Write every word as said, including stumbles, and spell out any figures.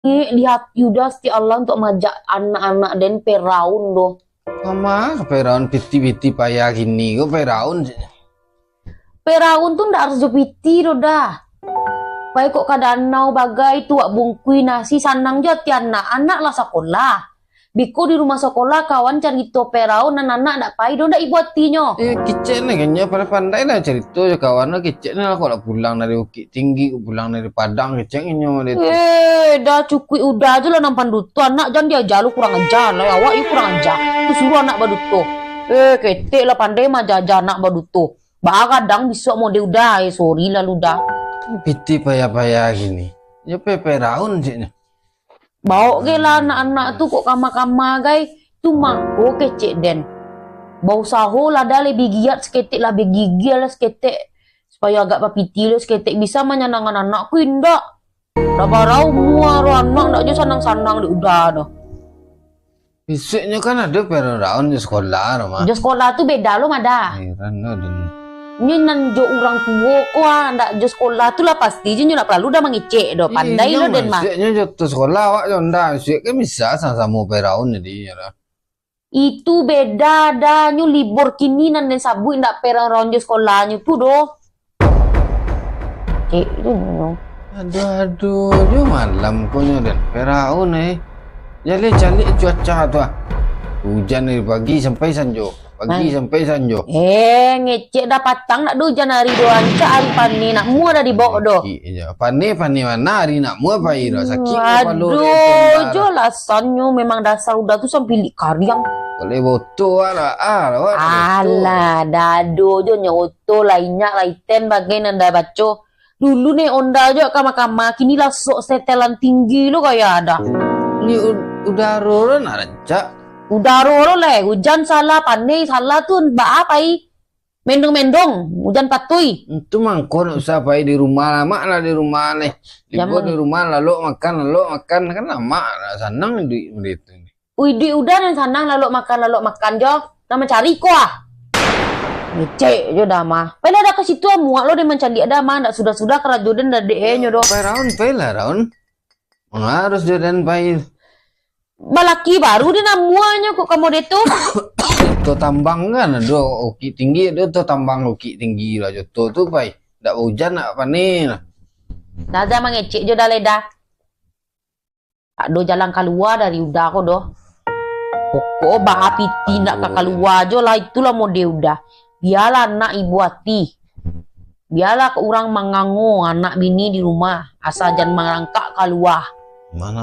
Bangik di hati Uda setiap Allah untuk majak anak-anak den Firaun doh. Mama, Firaun piti-piti payah gini ko Firaun. Firaun tu ndak harus jo piti doh dah. Pai kok ka danau bagai tu wak bungkui nasi, sanang jo ati anak, anak lah sakolah. Biko di rumah sakolah kawan carito Firaun nan anak ndak pai doh ndak ibo atinyo. Eh, kecek ni kan nyo pandai-pandai lah carito jo kawan lah, kecek ni lah kok lah pulang dari Bukittinggi, kok pulang dari Padang, kecek nyo dia tu. Eh, dah cukuik Uda jo lah nan panduto, anak jan diaja lo kurang aja lah, awak yo kurang aja. Tu suruah anak baduto. Eh, ketek lah pandai majaja anak baduto. Baa kadang bisuak mode Uda, eh, sorry lah Uda. Piti payah-payah gini. Yo pe Firaun cik ni. Baok ge lah anak-anak tu kok kama-kama gai. Tu mangko kecek den. Bausaho lah dah lebih giat saketek, lah begigil lah saketek. Supayo agak bapiti lah saketek bisa manyanangkan anak ku indak. Dah bara umua ro anak ndak jo sanang-sanang dek Uda doh. Bisuaknyo kan ado Firaun jo sekolah, Roma. Jo sekolah tu beda lo, Mada. Heran lo den. Nyo nan jo urang tuo ko, ah, ndak jo sekolah tu lah pasti je nyo ndak paralu dah mangecek doh. Pandai lo den mah. Bisuaknyo jo tu sekolah awak jo ndak. Bisuak kan bisa samo-samo Firaun jadi, yo lah. Itu beda dah, nyo libur kini nan den sabuik ndak Firaun jo sekolahnyo tu doh. Cek tu nyo. Aduh, aduh, jo malam ko nyo den. Firaun, eh. Jaleh caliak cuaca tu, ah. Ujan dari pagi sampai sanjo. Pagi sampai sanjo. Eh, ngecek dah patang nak do ujan hari doh. Rancak hari paneh, nak mua dah dibaok doh. Sakik je. Paneh, paneh mano hari nak mua pai doh. Sakik kepalo. Aduh, jo alasannyo memang dasar Uda tu sampilik kariang. Boleh boto lah, ah, lawak boto. Alah, dado jo nyo. Tu lah inyak lah iten bagai nan dah baco. Dulu neh onda jo kama-kama, kini lah sok setelan tinggi lo gaya dah. Ni u-, udaro lo nak rancak. Udaro lo leh, ujan salah, paneh salah tu baa pai. Mendong-mendong, ujan patui. Itu mangko nak usah pai di rumah, lamak lah di rumah neh. Libur di rumah, lalok makan, lalok makan, kan lamak lah, sanang duit duit tu. Ui, duit Uda nan sanang, lalok makan, lalok makan jo. Nan mancari ko ah. Ngecek jo dah mah. Pailah dah ka situ ah, muak lo den mancaliak dah mah, ndak sudah-sudah karajo den dah dek e nyo doh. Pai Raun, pailah Raun. Mangko harus jo den pai. Balaki baru den amuanyo kok kamo de tu. To tambang kan ado Bukittinggi, ado to tambang Bukittinggi lah jo to tu pai. Ndak ujan ndak paneh lah. Dah, dah mangecek jo dah leh dah. Tak ado jalan kalua dari Uda ko doh. Pokok baa piti ndak ka kalua jo lah, itulah mode Uda. Bialah anak ibo ati. Bialah urang mangango anak bini di rumah, asa jan marangkak kalua. Mano